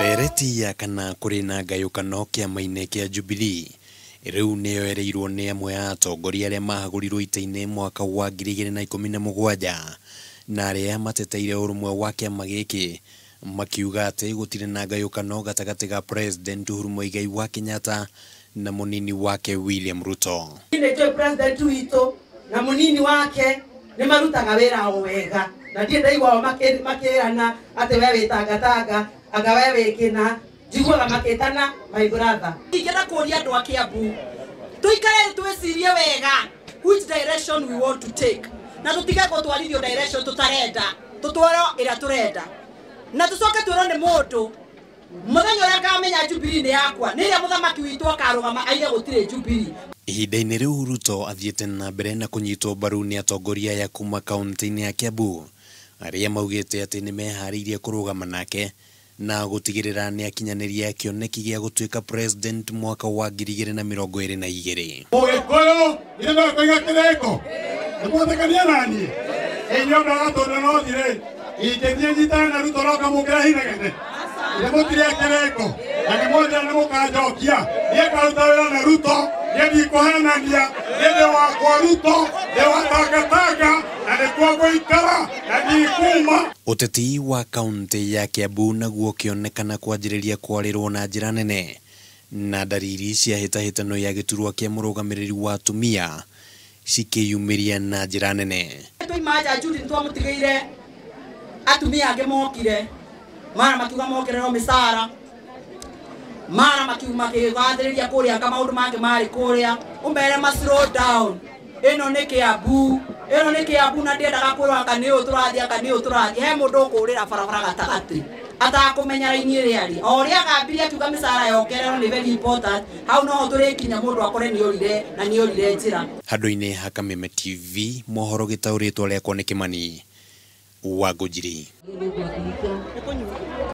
Ndereti ya kana kũrĩ na ngayũkano kĩama-inĩ kĩa Jubilee rĩu nĩyoereirwo nĩ amwe a atongoria arĩa mahagũrirwo ita-inĩ mwaka wa 2017 na arĩa mateteire ũrũmwe wa kĩama gĩkĩ makiuga atĩ gũtirĩ na ngayũkano gatagatĩ ga President Uhuru Muigai wa Kenyatta na mũnini wake William Ruto. Nĩ president witũ na mũnini wake nĩ marutaga wĩra o wega na ndirĩ ndaigua o makĩrana atĩ we wĩ tangatanga anga we wĩ kĩna, njiguaga makĩtana my brother. Ingĩenda kũria andũ a Kiambu tũikare twĩcirie wega which direction we want to take, na tũtige gũtwarithio direction tũtarenda, tũtwarwo ĩrĩa tũrenda, na tũcoke twĩrwo nĩ mũndũ mũthenya ũrĩa ngamenya Jubilee nĩ yakwa nĩ ĩrĩa mũthamaki witũ akarũgama aige gũtirĩ Jubilee. Ihinda-inĩ rĩu Ruto athiĩte na mbere na kũnyitwo mbaru nĩ atongoria aya kuma kaunti-inĩ ya Kiambu arĩa maugĩte atĩ nĩ meharĩirie kũrũgama nake na gũtigĩrĩra nĩ akinyanĩria kĩoneki gĩa gũtuĩka president mwaka wa 2022. Mũgĩkũyũ ithe no kũiga kĩrĩko nĩ mwetĩkania naniĩ inyuĩ ndagatũnda no thirĩ ingĩthiĩ nyitane na Ruto no kamũkĩra hinegene nĩ mũtirĩ kĩrĩko na nĩ mwendera nĩ mũkanjokia niĩ ngaruta wĩra na Ruto, niĩ ndikũhenania, niĩ ndĩ wakwa Ruto, ndĩ wa tangatanga na nĩkuo ngũikara na ndikuma. Ũteti wa kaunti ya Kiambu naguo ũkĩonekana kwanjĩrĩria kwarĩrwo na njĩra nene na ndariri cia hĩtahĩtano ya gĩturwa kĩa mũrũgamĩrĩri wa atumia cikĩyumĩria na njĩra nene. Twaima nja Judy nĩtwamũtigĩire atumia angĩ mokire mara makiuga mongererwo mĩcara, mara makĩgathĩrĩria kũrĩa anga maũndũ mangĩ marĩ kũrĩa, ũmere ma slow down. Ĩno nĩ Kiambu, ĩno nĩ Kiambu na ndiendaga kwĩrwo anga nĩ ũũ tũrathiĩ anga nĩ ũũ tũrathiĩ. He mũndũ ũkũrĩra barabara gatagatĩ atakũmenya raini ĩrĩa arĩ. O ũrĩa agambirie akiuga mĩcara yongererwo nĩ very important, hau noho tũrĩkinya mũndũ akore nĩ orire na nĩ orire njĩra. Handũ-inĩ ha Kameme TV mohoro gĩtaũrĩtwo rĩakwa nĩ Kĩmani wa Ngũnjiri.